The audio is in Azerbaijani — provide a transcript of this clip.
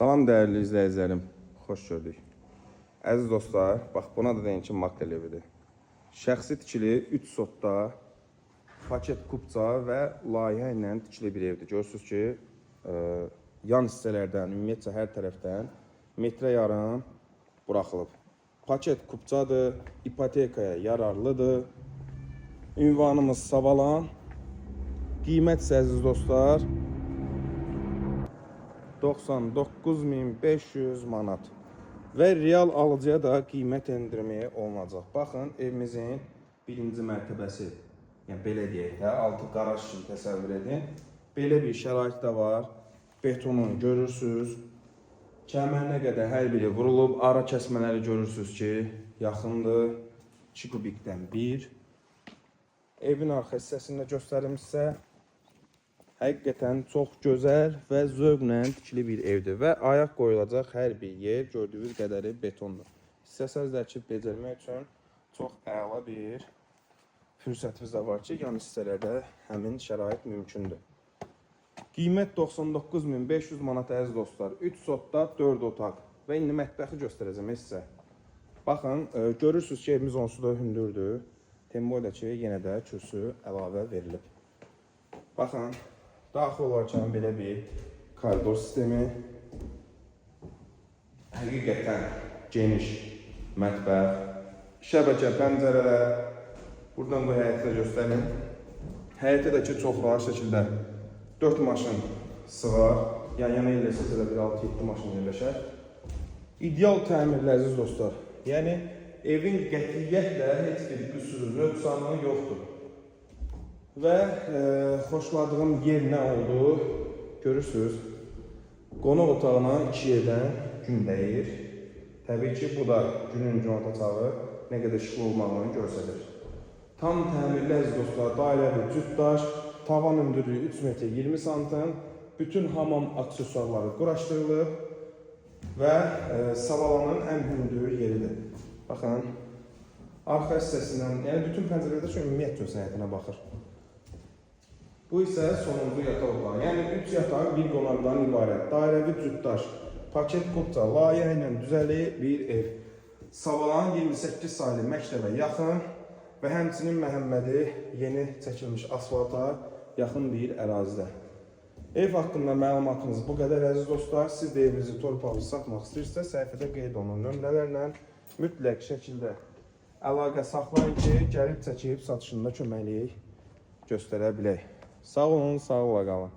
Salam dəyərli izləyicilərim, xoş gördük. Əziz dostlar, bax buna da deyin ki, makel evidir. Şəxsi tikili 3 sotda paket kupça və layihə ilə tikili bir evdir. Görürsüz ki, yan hissələrdən, ümumiyyətcə hər tərəfdən metrə yarım buraxılıb. Paket kupçadır, ipotekaya yararlıdır. Ünvanımız Savalan. Qiymət isə əziz dostlar 99.500 manat. Və real alıcıya da qiymət endirməyə olunacaq. Baxın, evimizin birinci mərtəbəsi. Yəni belə deyək də, altı qaraj kimi təsəvvür edin. Belə bir şərait də var. Betonunu görürsüz. Kəmərinə qədər hər biri vurulub. Ara kəsmələri görürsüz ki, yaxındır. 2 kubikdən 1. Evin arxa hissəsində göstərim sizə. Həqiqətən çox gözəl və zövqlə tikili bir evdir və ayaq qoyulacaq hər bir yer gördüyünüz qədəri betondur. İstəsəniz də ki, becərmək üçün çox əla bir fürsətimiz də var ki, yan hissələrdə həmin şərait mümkündür. Qiymət 99.500 manat əziz dostlar. 3 sotda 4 otaq və indi mətbəxi göstərəcəm sizə. Baxın, görürsüz ki, evimiz onsuz da hündürdür. Temboyla ki, yenə də kürsü əlavə verilib. Baxın, daxil olarkən belə bir koridor sistemi. Həqiqətən geniş mətbəx, şəbəkə pəncərələr. Buradan bu həyəti də göstərim. Həyətə də ki, çox rahat şəkildə 4 maşın sığar. Yan-yana yerləşsə də bir 6-7 maşın yerləşər. İdeal təmirli əziz dostlar. Yəni evin qətiyyətlə heç bir qüsuru, nöqsanı yoxdur. Və xoşladığım yer nə oldu? Görürsüz. Qonaq otağına iki yerdən gün dəyir. Təbii ki, bu da günün günorta çağı nə qədər işıqlı olmağını göstərir. Tam təmirli əziz dostlar, dairəvi cütdaş, tavan hündürlüyü 3 metr 20 santim, bütün hamam aksesuarları quraşdırılıb və Savalanın ən hündür yeridir. Baxın, arxa hissəsindən, yəni bütün pəncərələrdə üçün ümumiyyətcə öz həyətinə baxır. Bu isə sonuncu yataq otağı. Yəni 3 yataq, bir qonaqdan ibarət. Dairəvi cütdaş, paket kupça, layihə ilə düzəli bir ev. Savalan 28 saylı məktəbə yaxın və həmçinin Məhəmmədi yeni çəkilmiş asfalta yaxın bir ərazidə. Ev haqqında məlumatımız bu qədər əziz dostlar. Siz də evinizi, torpağınızı satmaq istəyirsinizsə, səhifədə qeyd olunan nömrələrlə mütləq şəkildə əlaqə saxlayın ki, gəlib çəkib satışında köməklik göstərə bilək. Sağ olun, sağlıqla qalın.